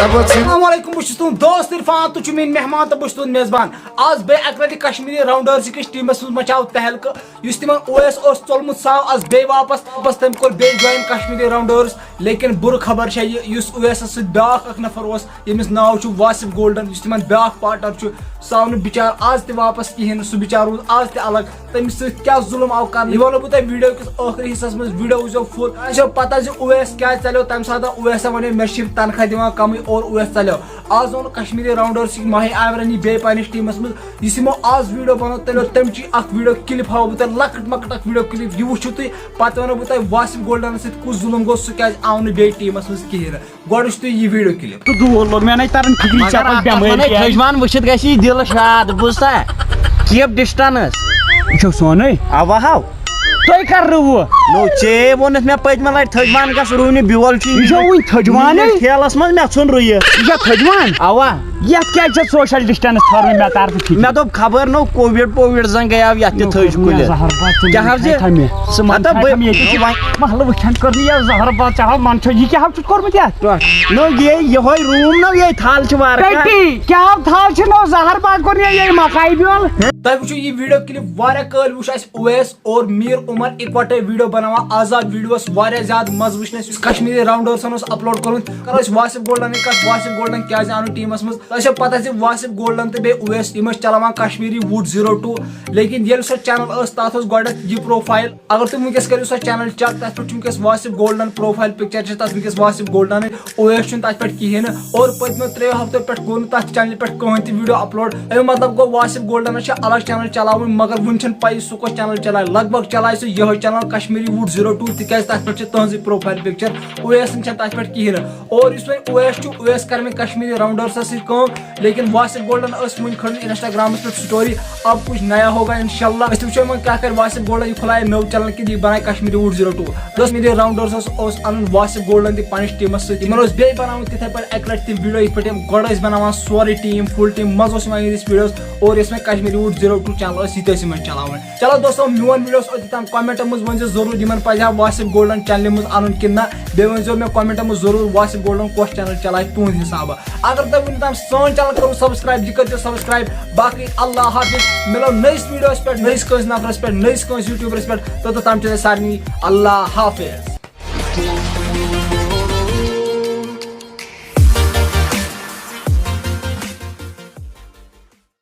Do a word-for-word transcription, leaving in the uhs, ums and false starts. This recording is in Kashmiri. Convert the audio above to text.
السلام علیکم، بہٕ چھُس تُہُنٛد دوست عرفان، تُہۍ چھِو میٲنۍ مہمان تہٕ بہٕ چھُس تُہُنٛد میزبان۔ آز بیٚیہِ اَکہِ لَٹہِ کشمیٖری راونڈٲرٕز کِس ٹیٖمَس منٛز مچاو تہلکہٕ۔ یُس تِمن اویس اوس ژوٚلمُت، سُہ آو آز بیٚیہِ واپس۔ واپس تٔمۍ کوٚر بیٚیہِ جوین کشمیٖری راونڈٲرٕز۔ لیکن بُرٕ خبر چھےٚ یہِ، یُس اویسَس سۭتۍ بیٛاکھ اکھ نفر اوس، ییٚمِس ناو چھُ واصف گولڈن، یُس تِمن بیٛاکھ پارٹنر چھُ، سُہ آو نہٕ بِچارٕ آز تہِ واپس کِہیٖنۍ نہٕ۔ سُہ بِچارٕ روٗد آز تہِ الگ۔ تٔمِس سۭتۍ کیٛاہ ظُلُم آو کرنہٕ، یہِ وَنو بہٕ تۄہہِ ویٖڈیو کِس ٲخری حصس منٛز۔ ویٖڈیو وٕچھزیو فُل۔ تۄہہِ چھو پتہ زِ اویس کیٛازِ ژَلیو؟ تَمہِ ساتہٕ اویسَن وَنے، "مےٚ چھِ صرف تنخواہ دِوان کَمٕے" اور اویس ژَلیو۔ آز اوٚن کشمیٖری راونڈٲرٕز سۭتۍ ماہی عامرن یہِ بیٚیہِ پننِس ٹیٖمس منٛز۔ یُس یِمو آز ویٖڈیو بنوو، تَمیُک، تَمہِ چی اکھ ویٖڈیو کلپ ہاوو بہٕ تۄہہِ، لۄکٕٹ مۄکٕٹ اکھ ویٖڈیو کلپ، یہِ وٕچھِو تُہۍ۔ پتہٕ وَنو بہٕ تۄہہِ واصف گولڈنس سۭتۍ کُس ظُلُم گوٚو، سُہ کیٛازِ آو نہٕ بیٚیہِ ٹیٖمس منٛز کِہیٖنۍ نہٕ۔ گۄڈٕ وٕچھِو تُہۍ یہِ ویٖڈیو کلپ۔ تہٕ دوٗر لوٚگ مےٚ نَے تَران فِکرِ، یہِ چھا پَتہٕ بٮ۪مٲرۍ کینٛہہ؟ تھٔج وان وٕچھِتھ گژھِ یہِ دِل شاد، بوٗزتھا؟ Keep distance۔ یہِ چھو سونُے؟ اَوا ہاو۔ تۄہہِ کر رُوٕ؟ نو، ژے ووٚنُتھ مےٚ پٔتمہِ لٹہِ تھٔج وان گژھ رُونہِ بیول چھُ۔ یہِ چھو وٕنہِ تھٔج وانٕے؟ یہِ ٹھیلس منٛز مےٚ ژھُن رُیِتھ۔ یہِ چھا تھٔج وان؟ اَوا۔ یتھ کیازِ چھِ social distance تھٲومٕژ مےٚ طرفہٕ فِکرِ؟ مےٚ دوٚپ خبر نو کووِڈ پووِڈ زن گٔیاو یتھ تہِ نو تھٔج کوٚر مےٚ کُلِس۔ زہر باد ژٕ کیٛاہ مےٚ حظ یہِ؟ تھایہِ تھایہِ مےٚ۔ ژٕ مَن ہتا تھایہِ بٔے-، تھایہِ مےٚ ییٚتہِ چھِ وۄنۍ محلہٕ وٕچھان کٔر نہٕ یہِ زہر باد ژےٚ ہاو من چھو یہِ کیٛاہ حظ چھُتھ کوٚرمُت یتھ؟ نو یہِ یِہوے روٗم نو یہِ تھل چھِ وارٕ کار۔ ٹٹی، کیٛاہ حظ تھل چھِ نو زہر باد کوٚر یہِ، یہِ مکایہِ بیول؟ تۄہہِ وٕچھِو یہِ ویٖڈیو کلپ واریاہ کٲلۍ وٕچھ اَسہِ اویس اور میٖر عمر اِکوَٹَے ویٖڈیو بَناوان آزاد ویٖڈیوَس۔ واریاہ زیادٕ مَزٕ وٕچھ نہٕ اَسہِ، یُس کشمیٖری راونڈٲرسَن اوس اپلوڈ کوٚرمُت۔ کَرو أسۍ واصف گولڈنٕچ کَتھ، واصف گولڈن کیٛازِ آو نہٕ ٹیٖمَس منٛز؟ تۄہہِ چھو پَتہ زِ واصف گولڈن تہٕ بیٚیہِ اویس، یِم ٲسۍ چلاوان کشمیٖری وُڈ زیٖرو ٹوٗ، لیکن ییٚلہِ سۄ چینل ٲس، تَتھ اوس گۄڈٕنٮ۪تھ یہِ پروفائل۔ اگر تُہۍ وٕنکیٚس کٔرِو سۄ چینل چیک، تَتھ پٮ۪ٹھ چھُ وٕنکیٚس واصف گولڈن پروفائل پِکچر چھِ تَتھ وٕنکیٚس واصف گولڈنٕچ۔ اویس چھُنہٕ تَتھ پٮ۪ٹھ کِہیٖنۍ نہٕ۔ اور پٔتمیو ترٛیٚیو ہفتو پٮ۪ٹھ گوٚو نہٕ تَتھ چینلہِ پٮ۪ٹھ کٕہٕنۍ تہِ ویٖڈیو اپلوڈ۔ اَمیُک مطلب گوٚو واصف گولڈنَس چھِ الگ چینل چلاوٕنۍ، مگر وٕنہِ چھَنہٕ پَیی سُہ کۄس چینل چلایہِ۔ لگ بھگ چلایہِ سُہ یِہوٚے channel Kashmiri wood zero two, تِکیٛازِ تَتھ پٮ۪ٹھ چھِ تٕہٕنٛزٕے پروفائل پِکچر، اویسٕنۍ چھَنہٕ تَتھ پٮ۪ٹھ کِہیٖنۍ نہٕ۔ اور یُس وۄنۍ اویس چھُ، اویس کَرِ وۄنۍ کشمیٖری راونڈٲرسَس سۭتۍ کٲم، لیکن واصف گولڈن ٲس وٕنہِ کھٔنڈمٕژ انسٹاگرامس پٮ۪ٹھ سٹوری۔ اب کچھ نیا ہوگا انشاءاللہ۔ أسۍ تہِ وٕچھو وۄنۍ کیٛاہ کرِ واصف گولڈن، یہِ کھُلایہِ نٔو چینل کِنہٕ یہِ بنایہِ Kashmiri wood zero two. Kashmiri راونڈٲرسَس اوس انُن واصف گولڈن تہِ پننِس ٹیٖمس سۭتۍ۔ یِمن اوس بیٚیہِ بناوُن تِتھے پٲٹھۍ اکہِ لٹہِ تہِ ویٖڈیو، یِتھ پٲٹھۍ یِم گۄڈٕ ٲسۍ بناوان سورُے ٹیٖم، فُل ٹیٖم۔ مزٕ اوس یِوان یِہنٛدِس ویٖڈیوس۔ اور یۄس وۄنۍ Kashmiri wood zero two channel ٲس، یہِ تہِ ٲسۍ یِمن چلاوٕنۍ۔ چلو دوستو، میون ویٖڈیو اوس أتھی تام۔ کمنٹن منٛز ؤنۍ زیو ضروٗر، یِمن پزِ ہا واصف گولڈن چینلہِ منٛز انُن کِنہٕ نہ۔ بیٚیہِ ؤنۍ زیو مےٚ کمنٹن منٛز ضروٗر، واصف گولڈن کۄس چینل چلایہِ تُہنٛدِ حسابہٕ۔ اگر تۄہہِ وُنیُک تام سٲنۍ چینل کٔرٕو سبسکرائب، یہِ کٔرۍزیو سبسکرائب۔ باقٕے اللہ حافظ، مِلو نٔیِس ویٖڈیوَس پٮ۪ٹھ، نٔیِس کٲنٛسہِ نفرَس پٮ۪ٹھ، نٔیِس کٲنٛسہِ یوٗٹیوٗبرَس پٮ۪ٹھ۔ تہٕ توٚتام چھِ أسۍ سارنٕے اللہ حافظ۔